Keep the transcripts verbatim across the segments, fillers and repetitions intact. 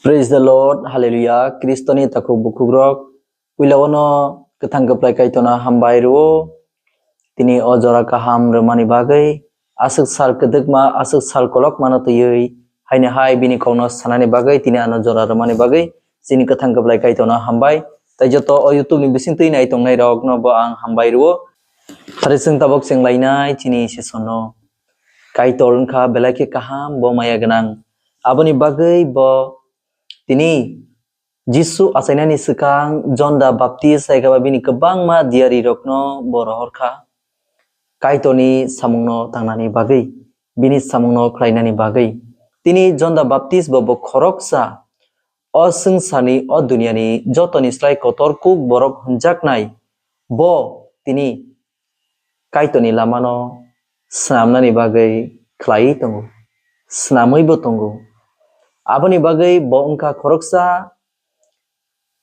Praise the Lord, Hallelujah. Kristoni takhuk bukhukrok, puila ono kwthang kwplai Kaitorno hambai rwo. Tini o jora kaham rwmani bagwi, aswk sal kwdwkma, aswk sal kolokmano twiwi, haini hai bini kokno sanani bagwi, tini ano jora rwmani bagwi, chini kwthang kwplai Kaitorno hambai. Tai joto o YouTube ni bising twi nai tongnai rokno bo ang hambai rwo. Phari chwng tabok chwng lainai chini session no. Kaitor wngkha belai khe kaham, bo maya gwnang. Aboni bagwi bo tini Jisu achainani swkang Jon da Baptist hai khe ba bini kwbangma diyarirokno bo rohor kha, Kaitorni samungno tangnani bagwi, bini samungno khlainani bagwi. Tini Jon da Baptist bo, bo khoroksa, o swngcharni, o duniyani jotoni slai kotor kuk borok hwnjaknai, bo tini Kaitorni lamano swnamnani bagwi khlaiwi tongo, swnamwibo tongo. Aboni bagwi bo wngkha khoroksa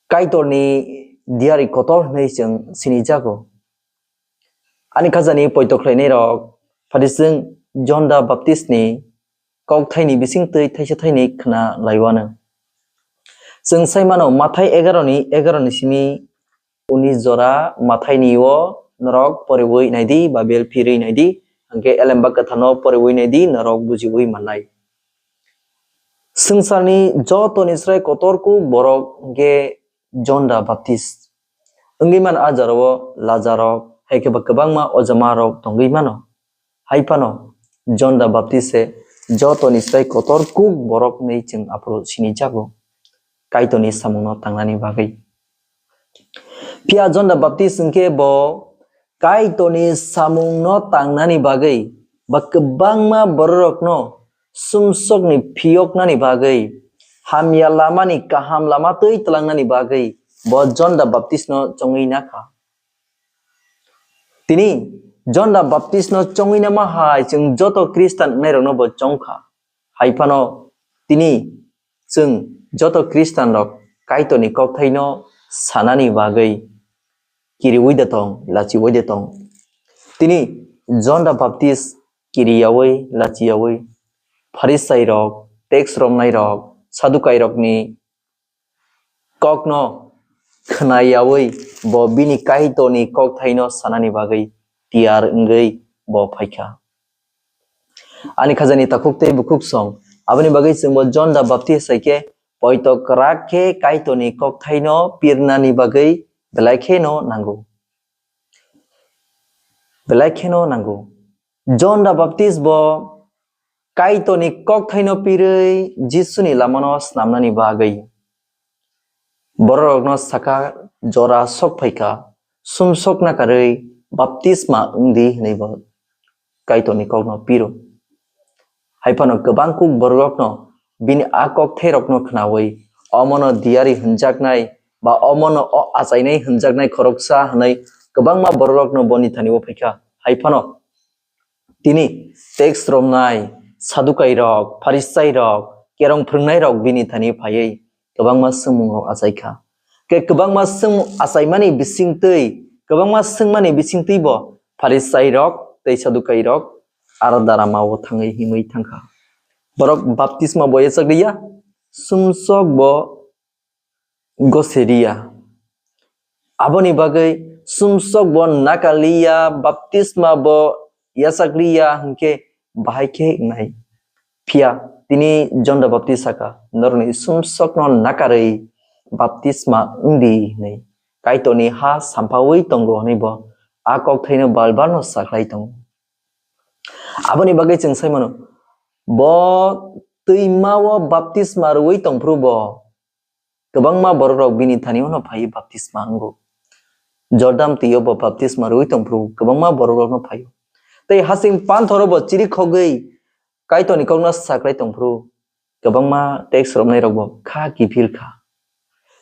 Kaitorni diyari kotor hwnwi chwng sinijago. Ani khajani poito khlainairok, phadi chwng Jon da Baptistni kokthaini bising twi thaisa thaini khna laiwano. Chwng sai mano Mathai egaroni egaroni simi uni jora Mathaini o norok poriwi naidi, Bible phirwi naidi, hwnkhe Elembak Kwtharno poriwi naidi, norok bujiwi mannai. Swngcharni jotoni srai kotor kuk borok hwnkhe Jon da Baptist wngwi mano. A jorao lajarok, hai khe ba kwbangma ojamarok tongwi mano. Hai phano Jon da Baptist se jotoni srai kotor kuk borok hwnwi chwng aphuru sinijago, Kaitorni samungno tangnani bagwi. Phiya Jon da Baptist hwnkhe bo Kaitorni samungno tangnani bagwi ba kwbangma bororokno sumsokni phiyoknani bagwi, hamya lamani kaham lama twi tlangnani bagwi bo Jon da Baptistno chongwi nakha. Tini Jon da Baptistno chongwi nama hai chwng joto Khristan wngnairokno bo chongkha. Hai phano tini chwng joto Khristanrok Kaitorni kokthaino sanani bagwi kiriwi de tong, lachiwi de tong. Tini Jon da Baptist kiriyawi, lachiyawi, Pharisairok, teks romnairok, Sadukairokni kokno khnayawi bo bini Kaitorni kokthaino sanani bagwi tiyar wngwi bo phaikha. Ani khajani takhuk tei bukhuk song, aboni bagwi chwngbo Jon da Baptist hai khe poito kwrak khe Kaitorni kokthaino pirnani bagwi belai kheno nango. Belai kheno nango. Jon da Baptist bo Kaitorni kokthaino pirwi Jisuni lamano snamnani bagwi. Bororokno saka, jora sok phaikha, sumsok nakarwi baptisma wngdi hwnwi bo Kaitorni kokno piro. Hai phano kwbang kuk bororokno bini a kokthairokno khnawi, omono diyari hwnjaknai ba omono o achainai hwnjaknai khoroksa hwnwi kwbangma bororokno boni thani-o phaikha. Hai phano tini teks romnai, Sadukairok, Pharisairok, kerong phwrwngnairok bini thani phaiwi kwbangma swngmungrok achaikha. Khe kwbangma swngmung achaimani bisingtwi, kwbangma swngmani bisingtwi bo Pharisairok tei Sadukairok arda ramao thangwi himwi thangkha. Borok baptisma bo yachakliya, sumsok bo goseriya. Aboni bagwi sumsok bo nakaliya, baptisma bo yachakliya hwnkhe bahai khe wngnai. Phiya tini Jon da Baptist saka, "Norokni sumsokno nakarwi baptisma wngdi," hwnwi Kaitorni ha sampaui tongo hwnwi bo a kokthaino bal balno sakhlai tongo. Aboni bagwi chwng sai mano, bo twimao baptisma rwui tongphuru bo kwbangma bororok bini thani-o no phaiwi baptisma wngo. Jordan twi-o bo baptisma rwui tongphuru kwbangma bororokno phaio. Tei hasing panthoro bo chirikhogwi Kaitorni kokno saklai tongphuru kwbangma teks romnairokbo kha kiphil kha.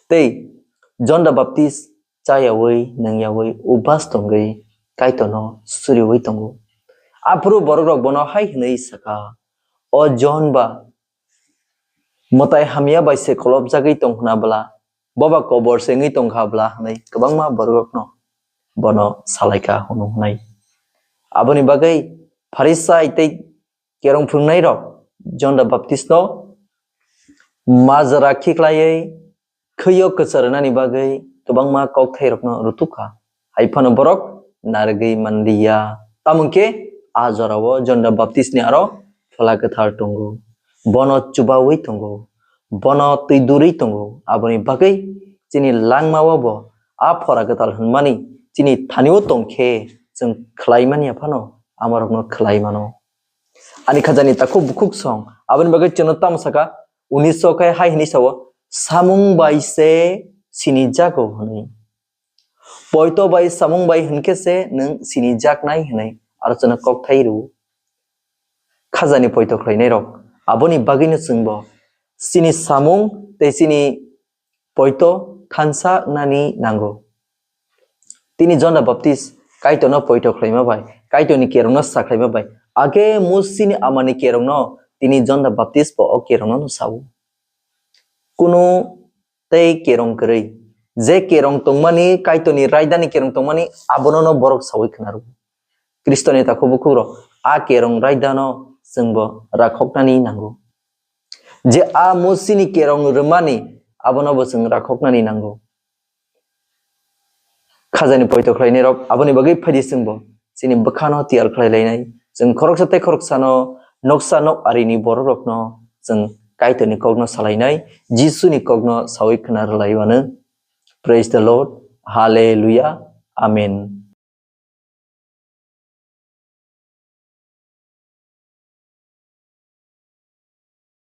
Tei Jon da Baptist chayaui, nwngyaui, ubas tongwi Kaitorno suriui tongo. Aphuru borokrok bono hai hwnwi sakha, "O Jon ba mwtai hamya bai se kolopjagwi tong khna bwla, boba kobor se wngwi tong kha bwla," hwnwi kwbangma borokrokno bono salaikha hwnwi hwnwi. Aboni bagwi Pharisai tei kerong phwrwngnairok Jon da Baptistno Majra khiklaiwi khwio kwchar rwnani bagwi kwbangma kokthairokno rwtukha, hai phano borok narwgwi manliya. Tamo hwn khe a jorao John the Baptist ni aro Phola Kwthar tongo, bono chubaui tongo, bono twi durwi tongo. Aboni bagwi chini langmao bo a Phola Kwthar hwnmani chini thanio tong khe chwng khlai manya phano amorokno khlai mano. Ani khajani takhuk bukhuk song aboni bagwi chwngno tamo saka, unis khe hai hwnwi sao, "Samung bai se sinijago," hwnwi. Poito bai samung bai hwn khe se nwng sinijaknai hwnwi aro chwngno kokthai rw. Khajani poito khlainairok, aboni bagwino chwngbo chini samung tei chini poito thansa wngnani nango. Tini John the Baptist Kaitorno poito khlaima bai, Kaitorni kerongno sa khlaima bai, age Musini amani kerongno tini John the Baptist bo o kerongno no sao. Kunu tei kerong kwrwi, je kerong tongmani, Kaitorni raidani kerong tongmani, abono no borok saui khna rw. Khristoni takhuk bukhukrok, a kerong raidano chwngbo rakhoknani nango. Je a Musini kerong rwmani, abono bo chwng rakhoknani nango. Khajani poito khlainairok, aboni bagwi phaidi chwngbo chini bwkhano tiyar khlai lainai. Chwng khoroksa tei khoroksano noksa nok arini bororokno chwng Kaitorni kokno salainai, Jisuni kokno saui khna rwlai mano. Praise the Lord. Hallelujah. Amen.